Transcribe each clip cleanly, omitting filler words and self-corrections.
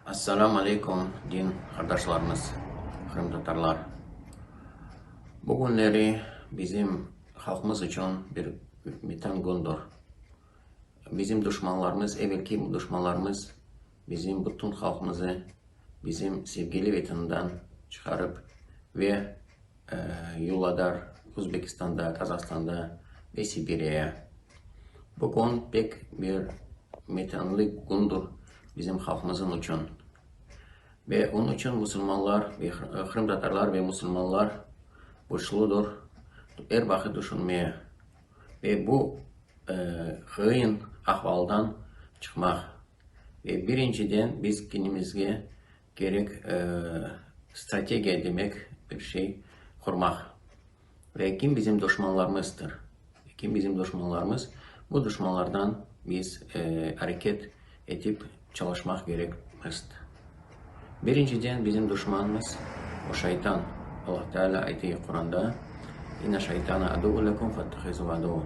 Assalam aleykum, din qardaşlarımız, qırımtatarlar. Bu künleri bizim halqımız içün bir metan kündir. Bizim duşmanlarımız, evelki duşmanlarımız bizim bütün halqımızı bizim sevgili Vetanından çıqarıp ve yolladar Özbekistanda, Qazahstanda ve Sibiryaya. Bu kün pek bir metanlı kündir bizim halqımızın içün. Ve onıñ içün musulmanlar ve qırımtatarlar ve musulmanlar borçludır er vaqıt tüşünmeye ve bu qıyın ahvaldan çıqmaq. Ve birinciden biz kendimizge kerek strategiya demek bir şey qurmaq. Ve kim bizim duşmanlarımızdır? Kim bizim duşmanlarımız? Bu duşmanlardan biz areket etip çalışmaq kerekmiz. Birinciden bizim duşmanımız o şaytan. Allah Teala aytı Quranda, İnne şaytana aduvu lekum fettehizuhu aduvu.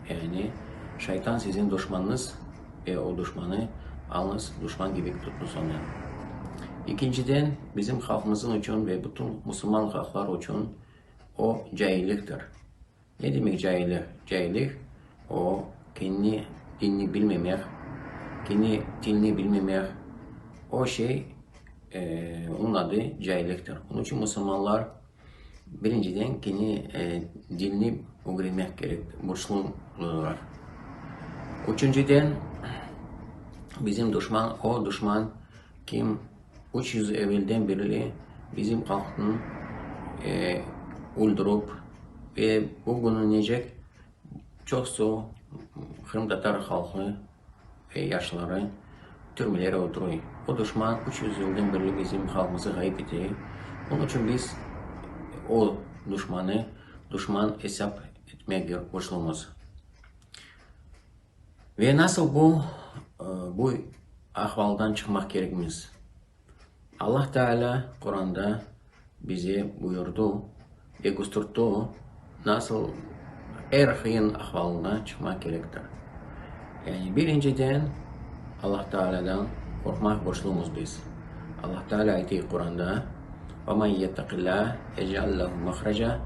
Yani şaytan siziñ duşmanıñız ve o duşmanı alıñız, duşman kibi tutñız onı. Ekinciden, bizim halqımızıñ içün ve bütün musulman halqlar içün o cailliktir. Ne demek caillik? Caillik, o kendi dinni bilmemek, kendi tilni bilmemek, o şey, onıñ adı cailliktir. Onıñ içün musulmanlar birinciden kendi dilni ögrenmek kerek, borçlular. Üçünciden, bizim duşman, o duşman kim 300 evelden berli bizim halqnı öldürip ve bugünecek çoqsu qırımtatar halqı ve yaşları türmelerde oturuy. O duşman 300 yıldan berli bizim halqımızı ğayıp ete. Onıñ içün biz o duşmanı duşman esap etmege borçlumız. Ve nasıl bu bu ahvaldan çıqmaq kerekmiz? Allah Teala Quranda bize buyurdı ve köstertti, nasıl er qıyın ahvalına çıqmaq kerektir. Yani birinciden Allah Tealadan qorqmaq borçlumız biz. Allah Teala aytı Quranda, Ve men yettaqillâh yec'al lehu mahraca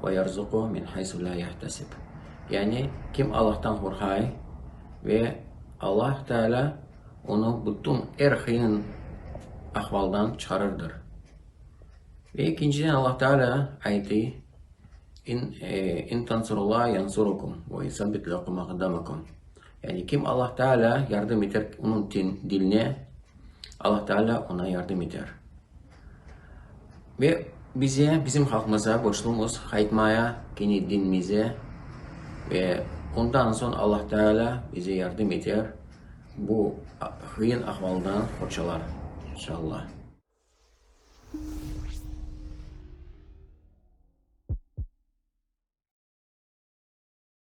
ve yerzuqhu min haysu lâ yahtasib. Yani, kim Allahtan qorqay ve Allah Teala onı bütün er qıyın ahvaldan çıqarırdır. Ve ekinciden Allah Teala aytı, İn tansurullaha yansurukum ve yusabbit lekum aqdamakum. Yani, kim Allah Teala yardım eter onıñ diline, Allah Teala oña yardım eter. Ve bize, bizim halqımıza borçlumız qaytmaya kene dinimize ve ondan soñ Allah Teala bize yardım eter, bu qıyın ahvaldan qorçalar, inşallah.